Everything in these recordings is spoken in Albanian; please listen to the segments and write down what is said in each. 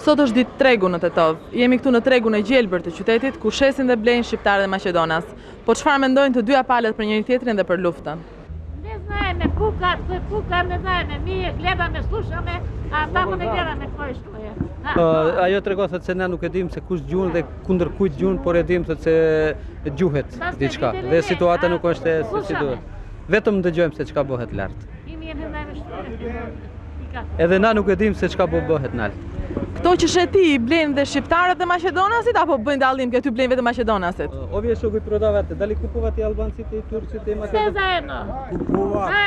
Sot është ditë tregu në Tetovë. Jemi këtu në tregun e gjelbër të qytetit, ku shesin dhe blejnë shqiptarë dhe maqedonas. Po çfarë mendojnë të dyja palët për njëri-tjetrin dhe për luftën? Ne znajeme pukat, ko puka, ne znajeme mi, gledame, slušame, a tamo ne gledame ko je što je. Ajo tregon thotë se ne nuk e dimë se kush gjun dhe kundër kujt gjun, por e dimë thotë se gjuhet diçka dhe situata nuk është se si duhet. Vetëm dëgjojmë se çka bëhet lart. Edhe na nuk e dimë se çka po bëhet nalt. Këto që shet ti i blejnë dhe shqiptarët dhe maqedonasit apo bëjnë dallim që ty blejnë vetëm maqedonasit? Ovje što vi prodavate, da li kupovat i albancit i turcit i maqedonasit?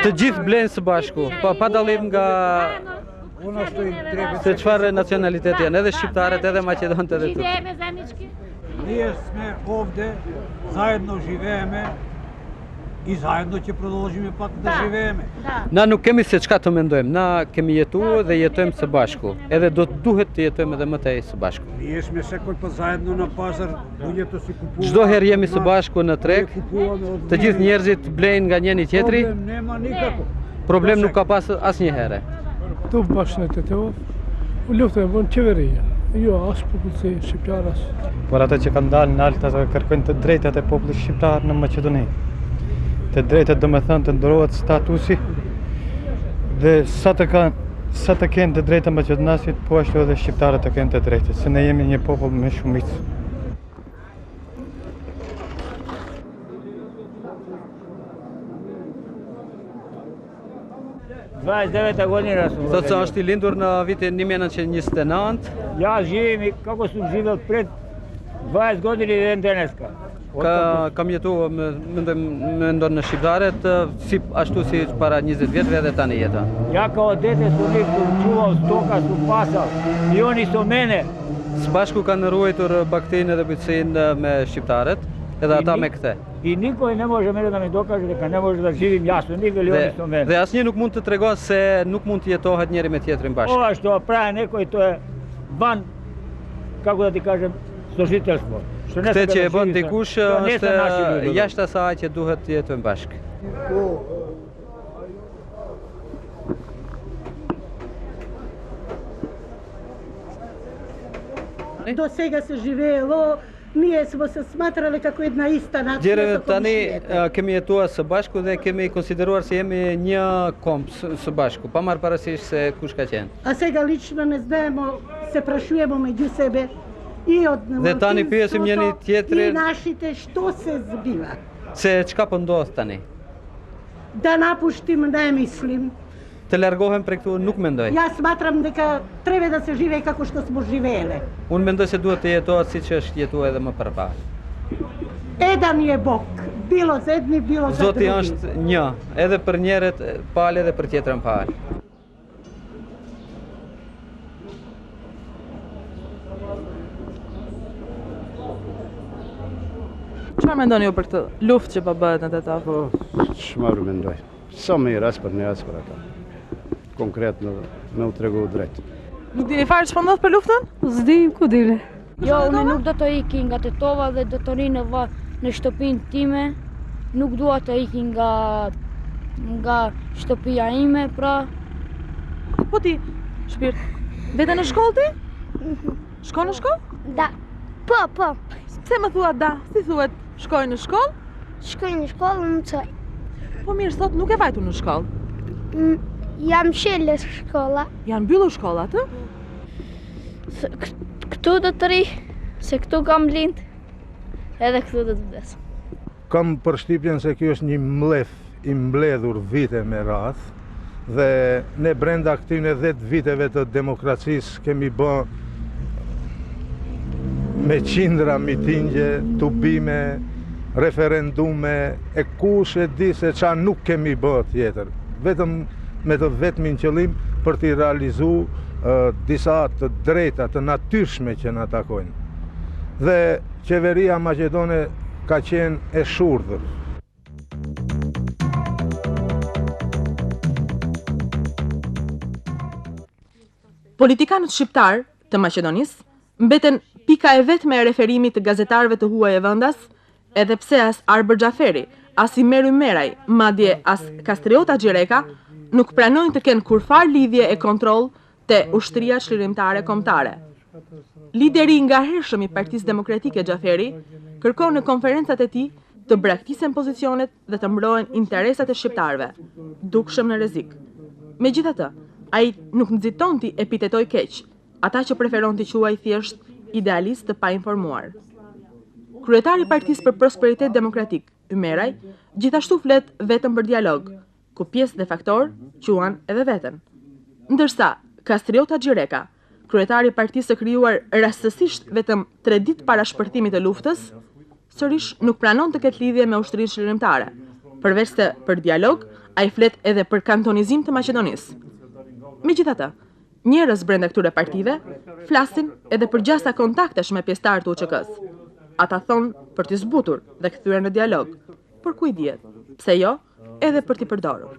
Të gjithë blejnë së bashku, pa pa dallim nga se çfarë nacionaliteti janë, edhe shqiptarët, edhe maqedonët edhe turqit. Ние сме овде, заедно живееме и заедно ќе продолжиме пак да живееме. Na nuk kemi se çka të mendojmë, na kemi jetuar dhe jetojmë së bashku, edhe do të duhet të jetojmë edhe më tej së bashku. Ние сме секој пат заедно на пазар, луѓето си купуваат. Çdo herë jemi së bashku në treg, të gjithë njerëzit blejnë nga njëri tjetri. Problem нема никако. Problem nuk ka pas asnjëherë. Këtu bash në Tetovë, luftën e bën qeveria, jo as popullsi shqiptar as. Por ata që kanë dalë nalt ata kërkojnë të drejtat e popullit shqiptar në Maqedoni. Të drejtat do me thënë të ndrohet statusi dhe sa të kanë sa të kenë të drejta maqedonasit, po ashtu edhe shqiptarët të kenë të drejtë, se ne jemi një popull me shumicë. 29 godina sam Thotë se është i lindur në vitin 1929. Ja živim i kako sam živeo pred 20 godina i den deneska. Ka, kam jetuar me, mendoj mendon në shqiptarët si ashtu si para 20 vjetëve edhe tani jeton. Ja kao dete su njih su čuvao stoka, su pasao i oni su mene. Së bashku kanë ruajtur bagëtinë edhe bujqësinë me shqiptarët, edhe ata me këtë. I niko ne može mene da mi dokaže deka ne može da živim ja su njih ili oni su mene. Dhe asnjë nuk mund të tregon se nuk mund të jetohet njëri me tjetrin bashkë. Ova što pravi neko i to je van, kako da ti kažem, složiteljstvo. Što ne Këtë sme që da e bën živi sa- dikush to ne është sa naši ljudi. jashtë asaj që duhet të jetojmë bashkë. До сега се живеело, ние смо се сматрале како една иста нација Deri со tani комшијете. kemi jetuar së bashku dhe kemi konsideruar se jemi një komb së së bashku, pa marrë parasysh se kush ka qenë. А сега лично не знаемо, се прашуваме меѓу себе и од Dhe tani pyesim njëri tjetrin- и нашите што се збива. Se çka po ndodh tani? Да напуштим, не мислим. Të largohem prej këtu nuk mendoj. Ја сматрам дека треба да се живее како што смо живееле. Unë mendoj se duhet të jetohet siç është jetuar edhe më përpara. Едан е Бог, било за едни, било за Zoti други. është një, edhe për njërët palë edhe për tjetrën palë. Çfarë mendoni ju për këtë luftë që po bëhet në Tetovë? Po, çfarë mendoj? Sa mirë as për ne as për ata. Konkret në me u tregu drejt. Nuk dini fare ç'po ndodh për luftën? S'di ku dile. Jo, unë nuk do të iki nga Tetova dhe do të ri në, va, në shtëpinë time. Nuk dua të iki nga nga shtëpia ime, pra Po ti, shpirt, vete në shkollë ti? Shkon në shkollë? Da. Po, po. Pse më thua da? Si thuhet shkoj në shkollë? Shkoj në shkollë, më mësoj. Po mirë, sot nuk e vajtur në shkollë. Mm, Jam shele shkolla. Janë mbyllur shkollat, ë? Këtu do të ri, se këtu kam lind, edhe këtu do të vdes. Kam përshtypjen se ky është një mlef i mbledhur vite me radhë dhe ne brenda këtyre 10 viteve të demokracisë kemi bë me qindra mitingje, tubime, referendume, e kush e di se qa nuk kemi bë tjetër. Vetëm me të vetmin qëllim për t'i realizu disa të drejta të natyrshme që na takojnë. Dhe qeveria maqedone ka qenë e shurdhër. Politikanët shqiptar të Maqedonisë mbeten pika e vetme e referimit të gazetarëve të huaj e vendas, edhe pse as Arbër Xhaferi, as Imer Ymeraj, madje as Kastriota Gjireka, nuk pranojnë të kenë kurfar lidhje e kontroll te ushtria çlirimtare kombëtare. Lideri i ngahershëm i Partisë Demokratike Xhaferi kërkon në konferencat e tij të braktisen pozicionet dhe të mbrohen interesat e shqiptarëve, dukshëm në rrezik. Megjithatë, ai nuk nxiton t'i epitetojë keq, ata që preferon t'i quajë thjesht idealistë të painformuar. Kryetari i Partisë për Prosperitet Demokratik, Ymeraj, gjithashtu flet vetëm për dialog, ku pjesë dhe faktor quan edhe veten. Ndërsa, Kastriot Haxhireka, kryetari i partisë së krijuar rastësisht vetëm 3 ditë para shpërthimit të luftës, sërish nuk pranon të ketë lidhje me ushtrinë çlirimtare. Përveç se për dialog, ai flet edhe për kantonizim të Maqedonisë. Megjithatë, njerëz brenda këtyre partive flasin edhe për gjasa kontaktesh me pjesëtarë të UÇK-së. Ata thonë për t'i zbutur dhe kthyer në dialog, por ku i dihet, pse jo, edhe për t'i përdorur.